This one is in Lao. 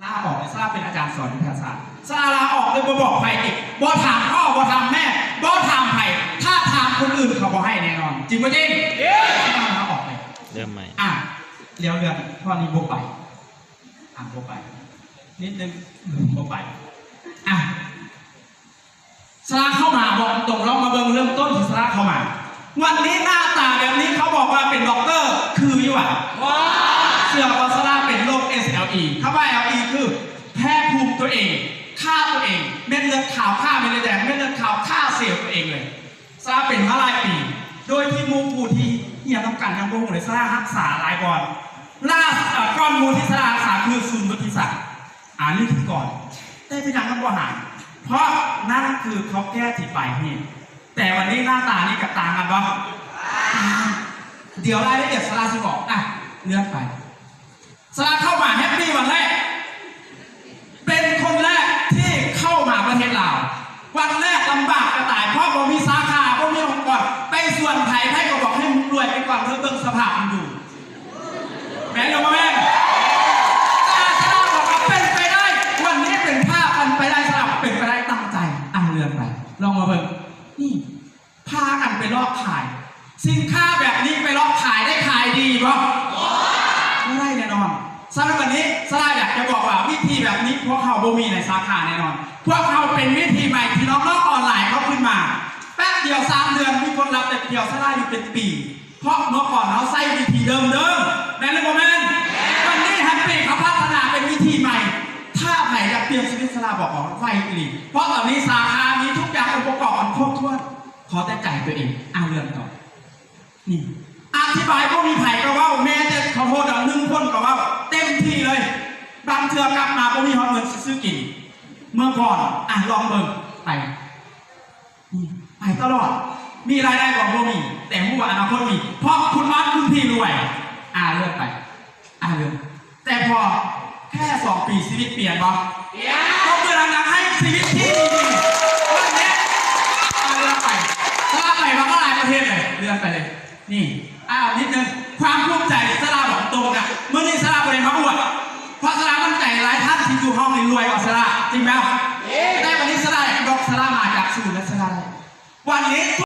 ລາອອກເລີຍ. ສາລາເປັນອາຈານສອນວິທະຍາສາດ ສາລາລາອອກໂດຍບໍ່ບອກໃຜອີກ, ບໍ່ຖາມພໍ່ ບໍ່ຖາມແມ່ ບໍ່ຖາມໃຜ. ຖ້າຖາມຄົນອື່ນເຂົາບໍ່ໃຫ້ແນ່ນອນ. ຈິງບໍ່ຈິງ? ສາລາລາອອກເລີຍ. ເລີ່ມໃໝ່. ອ່ະ ແລ້ວເລື່ອງຂໍ້ນີ້ບໍ່ໄປ. ອ່ະ ບໍ່ໄປ. ນິດໜຶ່ງ ບໍ່ໄປ. ອ່ະ ສາລາເຂົ້າມາ ບອກຕົງໆ ລອງມາເບິ່ງເລີ່ມຕົ້ນທີ່ສາລາເຂົ້າມາ. ວັນນີ້ໜ້າຕາແບບນີ້ເຂົາບອກວ່າເປັນດັອກເຕີ ຄືຢູ່ຫວາ? ເຊື່ອບໍ່? ສາລາເປັນໂລກ ເອສແອລອີ ຄຳວ່າ ແອລອີ ຄືແພ້ພູມຕົວເອງ, ຂ້າຕົວເອງ, ເມັດເລືອດຂາວຂ້າເມັດເລືອດແດງ, ເມັດເລືອດຂາວຂ້າເຊວຕົວເອງເລີຍ. ສາລາເປັນມາຫຼາຍປີ ໂດຍທີ່ໝູ່ຜູ້ທີ່ຮຽນນຳກັນຍັງບໍ່ຮູ້ເລີຍ. ສາລາຮັກສາຫຼາຍບ່ອນ. ລາ ເອີ ກ່ອນໝູ່ທີ່ສາລາຮັກສາຄືສູນວຸດທິສາ ອາ ນິທິກອນ. ແຕ່ເປັນຫຍັງມັນບໍ່ຫາຍ? ເພາະນັ້ນຄືເຂົາແກ້ທີ່ປາຍຮີດ. ແຕ່ວັນນີ້ໜ້າຕານີ້ກັບຕ່າງກັນບໍ່? ຕ່າງ. ດຽວລາຍລະອຽດສາລາຊິບອກ. ອ່ະ ເລື່ອນໄປ. ສາລາເຂົ້າມາແຮັບປີວັນແລກ ເປັນຄົນແລກທີ່ເຂົ້າມາປະເທດລາວ. ວັນແລກລຳບາກກະຕາຍ ເພາະບໍ່ມີສາຂາ ບໍ່ມີອົງກອນ. ໄປຊວນໃຜ ໃຜກໍບອກໃຫ້ມຶງລວຍໄປກ່ອນເທີ ເບິ່ງສະພາບມັນຢູ່. ແມ່ນຫຼືບໍ່ແມ່ນ? ອາ ສາລາບອກວ່າເປັນໄປໄດ້. ວັນນີ້ເປັນພາບອັນໄປໄດ້. ສາລາເປັນໄປໄດ້ ຕັ້ງໃຈ. ອ່າ ເລື່ອນໄປ ລອງມາເບິ່ງ. ນີ້ ພາກັນໄປລອກຂາຍ ສິນຄ້າແບບນີ້ໄປລອກຂາຍໄດ້ຂາຍດີບໍ່? ບໍ່ໄດ້ແນ່ນອນ. ສຳລັບວັນນີ້ ສາລາຢາກຈະບອກວ່າວິທີແບບນີ້ພວກເຮົາບໍ່ມີໃນສາຂາແນ່ນອນ. ພວກເຮົາເປັນວິທີໃໝ່ທີ່ນ້ອງໆອອນລາຍເຂົາຂຶ້ນມາ. ແປັບດຽວ ສາມເດືອນ ມີຜົນລັບແປັບດຽວ. ສາລາຢູ່ເປັນປີ ເພາະເມື່ອກ່ອນເຮົາໃຊ້ວິທີເດີມໆ ແມ່ນຫຼືບໍ່ແມ່ນ? ວັນນີ້ແຮັບປີເຂົາພັດທະນາເປັນວິທີໃໝ່. ຖ້າໃຜຢາກປ່ຽນຊີວິດ ສາລາບອກວ່າໄວອີ່ຫຼີ ເພາະຕອນນີ້ສາຂາມີທຸກຢ່າງອົງປະກອບມັນຄົບຖ້ວນ. ຂໍແຕ່ໃຈຕົວເອງ. ອ່ານເລື່ອງຕໍ່. ນີ້ ອະທິບາຍບໍ່ມີໃຜກໍເວົ້າ ແມ້ແຕ່ຂໍໂທດດອກ ໜຶ່ງຄົນກໍເວົ້າເຕັມທີ່ເລີຍ. ບາງເທື່ອກັບມາບໍ່ມີຮອດເງິນຊິຊື້ກິນ. ເມື່ອກ່ອນ ອ່ະ ລອງເບິ່ງ ໄປ ນີ້ ໄປຕະຫຼອດ. ມີລາຍໄດ້ບໍ່? ບໍ່ມີ. ແຕ່ຮູ້ວ່າອະນາຄົດມີ ເພາະຄຸນອອດ ຄຸນພີລວຍ. ອ່ານເລື່ອງໄປ. ອ່ານເລື່ອງ ແຕ່ພໍແຄ່ສອງປີຊີວິດປ່ຽນບໍ່? ປ່ຽນ. ຕົບມືດັງໆໃຫ້ຊີວິດທີ່ດີໆ. ເລື່ອງນີ້ ອ່ານເລື່ອງໄປ. ສາລາໄປມາກໍຫຼາຍປະເທດເລີຍ. ເລື່ອງໄປເລີຍ. ນີ້ ອ່າ ນິດໜຶ່ງ ຄວາມພູມໃຈ ສາລາບອກຕົງນະ ມື້ນີ້ສາລາບໍ່ໄດ້ມາອວດ ເພາະສາລາໝັ້ນໃຈຫຼາຍທ່ານທີ່ຢູ່ຫ້ອງນີ້ລວຍກວ່າສາລາ ຈິງບໍ່? ແຕ່ວັນນີ້ສາລາຢາກບອກ ສາລາມາຈາກສູນ ແລະ ສາລາໄດ້ ວັນນີ້